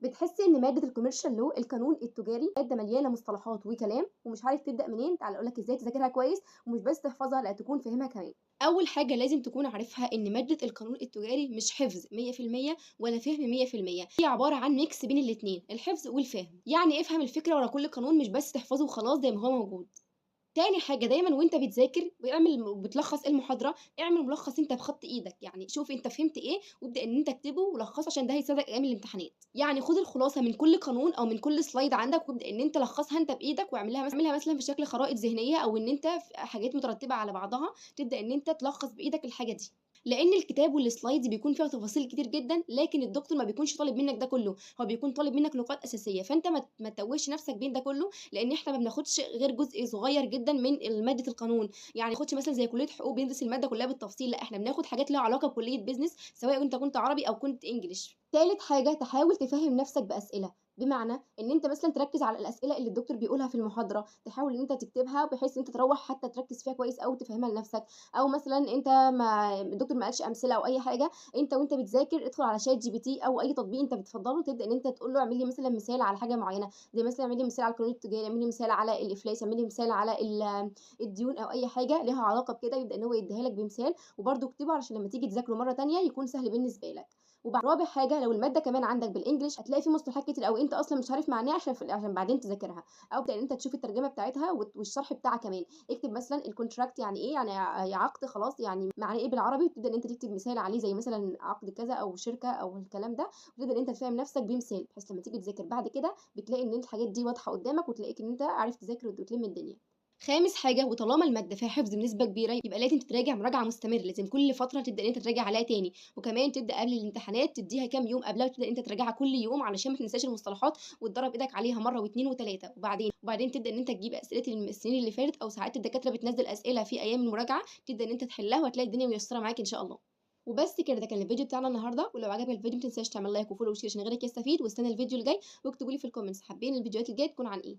بتحسي إن مادة ال commercial law، القانون التجاري، مادة مليانة مصطلحات وكلام ومش عارف تبدأ منين؟ تعالَ أقول لك إزاي تذاكرها كويس، ومش بس تحفظها، لأ تكون فاهمها كمان. أول حاجة لازم تكون عارفها إن مادة القانون التجاري مش حفظ 100% ولا فهم 100%، هي عبارة عن mix بين الاتنين، الحفظ والفهم. يعني افهم الفكرة ورا كل قانون، مش بس تحفظه وخلاص زي ما هو موجود. تاني حاجة، دايمًا وأنت بتذاكر واعمل بتلخّص المحاضرة، اعمل ملخص أنت بخط إيدك، يعني شوف أنت فهمت إيه وابدأ إن أنت اكتبه ولخّصه عشان ده هيساعدك أيام الامتحانات. يعني خُد الخلاصة من كل قانون أو من كل slide عندك وابدأ إن أنت لخّصها أنت بإيدك واعملها اعملها مثلًا في شكل خرائط ذهنية، أو إن أنت في حاجات مترتبة على بعضها، تبدأ إن أنت تلخّص بإيدك الحاجة دي. لإن الكتاب وال slides بيكون فيها تفاصيل كتير جدًا، لكن الدكتور ما بيكونش طالب منك ده كله، هو بيكون طالب منك نقاط أساسية، فأنت ما تتوهش نفسك بين ده كله، لإن إحنا ما بناخدش غير جزء صغير جدًا من مادة القانون. يعني ما بناخدش مثلًا زي كلية حقوق بندرس المادة كلها بالتفصيل، لأ إحنا بناخد حاجات ليها علاقة بكلية business سواء أنت كنت عربي أو كنت English. تالت حاجة، تحاول تفهم نفسك بأسئلة، بمعنى إن أنت مثلًا تركز على الأسئلة اللي الدكتور بيقولها في المحاضرة، تحاول إن أنت تكتبها بحيث إن أنت تروّح حتى تركز فيها كويس أوي وتفهمها لنفسك، أو مثلًا أنت ما الدكتور ما قالش أمثلة أو أي حاجة، أنت وأنت بتذاكر ادخل على ChatGPT أو أي تطبيق أنت بتفضّله، تبدأ إن أنت تقول له اعمل لي مثلًا مثال على حاجة معيّنة، زي مثلًا اعمل لي مثال على القانون التجاري، اعمل لي مثال على الإفلاس، اعمل لي مثال على الديون أو أي حاجة ليها علاقة بكده، يبدأ إن هو يدّيها لك بمثال، وبرضه اكتبه علشان لمّا تيجي تذاكره مرّة تانية يكون سهل بالنسبة لك. رابع حاجة، لو المادة كمان عندك بال English هتلاقي في مصطلحات كتير أوي أنت أصلًا مش عارف معناها، عشان بعدين تذاكرها، أو ابدأ إن أنت تشوف الترجمة بتاعتها والشرح بتاعها كمان. اكتب مثلًا ال contract يعني إيه، يعني عقد خلاص، يعني معناه إيه بالعربي، وتبدأ إن أنت تكتب مثال عليه زي مثلًا عقد كذا أو شركة أو الكلام ده، وتبدأ إن أنت تفهم نفسك بمثال، بحيث لمّا تيجي تذاكر بعد كده بتلاقي إن أنت الحاجات دي واضحة قدامك، وتلاقيك إن أنت عارف تذاكر وتلم الدنيا. خامس حاجة، وطالما المادة فيها حفظ بنسبة كبيرة يبقى لازم تتراجع مراجعة مستمرة، لازم كل فترة تبدأ إن أنت تراجع عليها تاني، وكمان تبدأ قبل الامتحانات تديها كام يوم قبلها وتبدأ إن أنت تراجعها كل يوم علشان ما تنساش المصطلحات وتدرب إيدك عليها مرة و2 و3. وبعدين تبدأ إن أنت تجيب أسئلة السنين اللي فاتت، أو ساعات الدكاترة بتنزل أسئلة في أيام المراجعة تبدأ إن أنت تحلها، وهتلاقي الدنيا ميسرة معاك إن شاء الله. وبس كده، ده كان الفيديو بتاعنا النهارده، ولو عجبك الفيديو ما تنساش تعمل like و follow و share عشان غيرك يستفيد، واستنى الفيديو الجاي، واكتبوا لي في ال comments حابين الفيديوهات الجاية تكون عن إيه.